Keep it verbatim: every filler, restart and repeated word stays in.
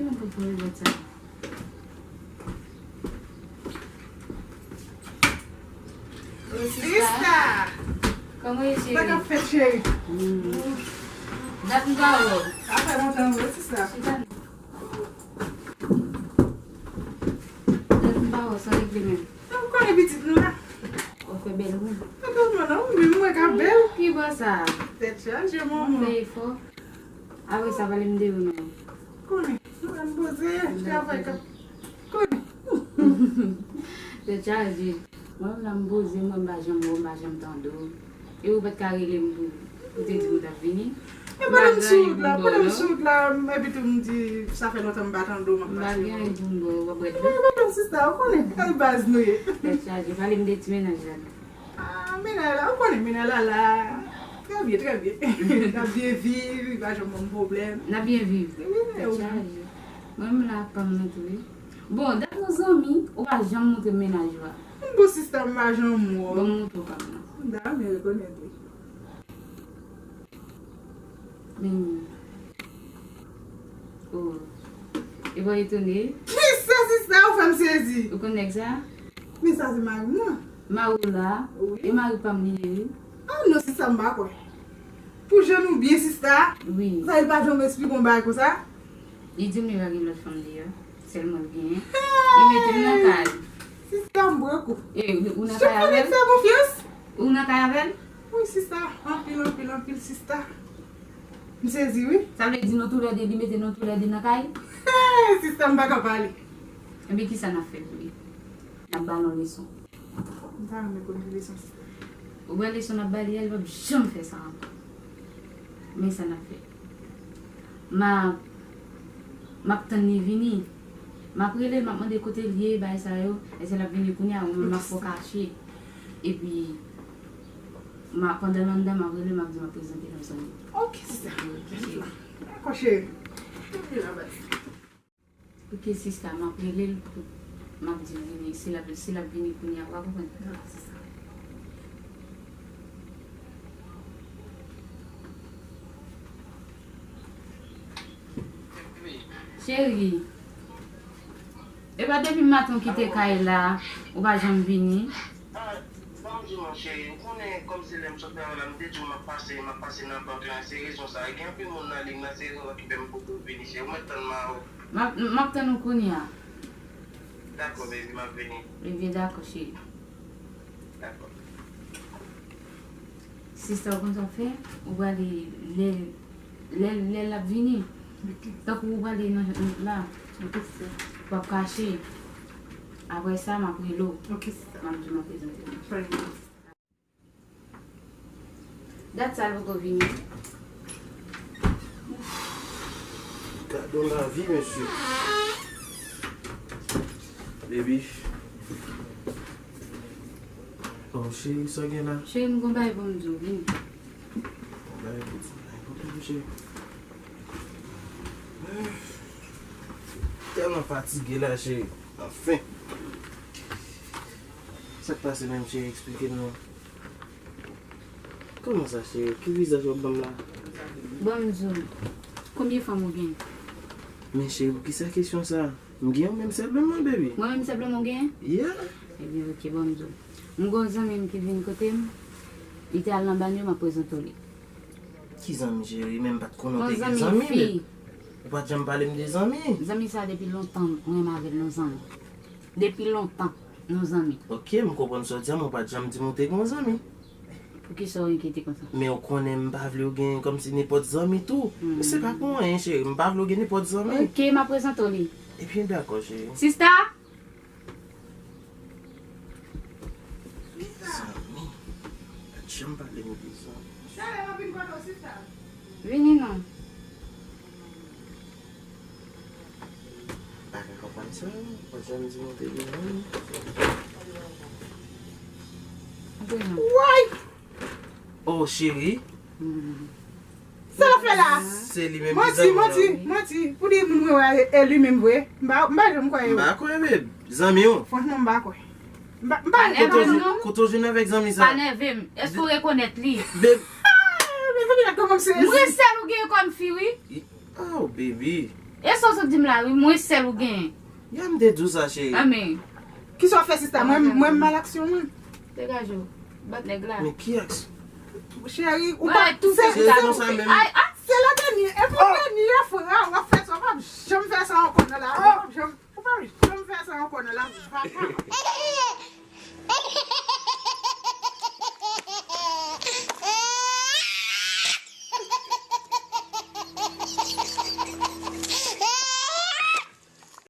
Ki moun pou poze bòt sa? Sista! Kòman w ye, cheri? Sa k ap fèt, cheri? Dat m pa wè w. Sa fè lontan vre, sista. Chita. Dat m pa wè w, sa regle menm. Sa m konnen pitit nou la. Ou fè bèl, wi. Sa tèlman non, ou menm mwen ka bèl. Ki bò sa? Tèt chaje, manman. Ou fè efò. Apre sa, pale m de ou non. Konnen, nou ann poze, travay k ap, konnen. Tèt chaje. Mwen menm la m poze, mwen m pa janm wè w, m pa janm tande w. E ou pa t ka rele m pou, pou te di m w t ap vini? E pandan m sou wout la, pandan m sou wout la, epi tou m di, sa fè lontan m pa tande w, m ap pase. M pa gen anyen pou m ba w, w ap bwè dlo. E pandan sista, ou konnen, kay baz nou ye. Tèt chaje, pale m de ti mennaj la. Ah, mennaj la, ou konnen mennaj la la. Trè byen, trè byen. N ap byen viv, li pa janm ban m pwoblèm. N ap byen viv. Wi, tèt chaje. Mwen menm la ak pa m nan tou, wi. Bon, dat nou zanmi, ou pa janm montre m mennaj ou a. Bon, sista, m pa janm wè w. Bon, m montre w pa m nan. Da, m rekonèt wi. Men, oh. E pa etone? Kisa, sista, ou fè m sezi? Ou konn nèg sa? Men sa se mari m nan. Mari w la? Wi. E mari pa m li ye, wi. Ah non, sista, m pa kwè. Pou jan nou byen, sista. Wi. Sa, li pa janm esplike yon bagay konsa? Li di m li pa gen lòt fanm deyò. Sèl mwen l genyen. Li mete m nan kay. Sista, m pran kou. E, ou nan kay avè l? Fè konfyans. Ou nan kay avè l? Wi, sista. Anpil, anpil, anpil, sista. M sezi, wi. Sa vle di nou toulède, li mete nou toulède nan kay? Sista, m pa ka pale. Ebyen, kisa n ap fè pou li? N ap ba l yon leson. M ta renmen konn ki leson, sista. Ou wè leson n ap ba li a, li p ap janm fè sa ankò. Men sa n ap fè. M ap, m ap tann li vini. M ap rele l, m ap mande kote l ye, bagay sa yo. Èske l ap vini kounye a, ou menm m ap fè w kache. Epi, m ap, pandan l anndan, m ap rele l, m ap di m ap prezante l yon zanmi. Ok, sista. Ok, cheri. Dakò, cheri. Ok, sista, m ap rele l pou m ap di l vini. Si l ap, si l ap vini kounye a, w a konprann? Dakò, sista. Cheri, e pa depi maten w kite kay la, ou pa janm vini? Ah, ban m di w non, cheri, ou konnen kòm se lè m sot travay la, m te di w m ap pase, m ap pase nan bank la, se rezon sa. Gen anpil moun nan liy nan, se rezon sa ki fè m poko vini, cheri. Ou mèt tann m a. M ap, m ap tann ou kounye a. Dakò, baby, m ap vini. Ebyen, dakò, cheri. Dakò. Sista, ou konn sa w fè? Ou prale lè, lè, lè l ap vini. Ok. Tankou ou prale nan, nan la. Ok, sista. W ap kache. Apre sa, m ap rele w. Ok, sista. M ap di w m ap prezante w. Fine. Dat sa l poko vini. Gade yon lavi, mesye. Baby. Oh, cheri, sa w gen la? Cheri, m gon bagay pou m di w, vini. Yon bagay pou di w, bagay pou di w, cheri. Tèlman fatige la, cheri. Anfen. Sa k pase menm, cheri? Eksplike m non. Kòman sa, cheri? Ki vizaj w ap ban m la? Ban m di w, konbyen fanm ou gen? Men cheri, poukisa kesyon sa? M gen yon menm sèl menm mwen, baby. Mwen menm sèl menm ou gen? Yeah. Ebyen, ok, ban m di w. M gen yon zanmi m ki vin kote m. Li te al nan banyo, m ap prezante w li. Ki zanmi, cheri? Men m pa t konnen w te gen zanmi, baby. Ou pa t janm pale m de zanmi. Zanmi sa depi lontan, mwen menm avè l nou zanmi. Depi lontan. Nou zanmi. Ok, m konprann sa w di a, men w pa t janm di m ou te gen yon zanmi. Poukisa w enkyete konsa? Men w konnen m pa vle w gen kòmsi nenpòt zanmi tou. Men se pa pou anyen, cheri. M pa vle w gen nenpòt zanmi. Ok, m ap prezante w li. Ebyen, dakò, cheri. Sista! Zanmi. Pa t janm pale m de zanmi. Talè m ap vin kote w, sista. Vini non. Pa ka konprann sa, ou pa janm di nou te gen yon. Woy! Oh, cheri. Sa l ap fè la? Se li menm ki zanmi w la. Manti, manti, manti. Pou di moun mwen wè e li menm vre. M pa, m pa janm kwè yo. M pa kwè, babe. Zanmi w. Franchman, m pa kwè. M pa, m pa kwè. Kote w jwenn avèk zanmi sa? Pa nève m. Èske w rekonèt li? Babe. Ah, mezanmi, la kòmanse. M wè sèl ou gen kòm fi, wi. Oh, baby. E sa w sot di m la, wi, mwen sèl ou genyen. Ya m te di w sa, cheri. Anmen. Kisa w fè sista? Mwen mwen m mal aksyon mwen. Degaje w. Bat nèg la. Men ki aksyon? Cheri, ou Mwen pa tou se fè Se sa nou nou sa fè. Menm. Ay, ay, se la dènye. E pou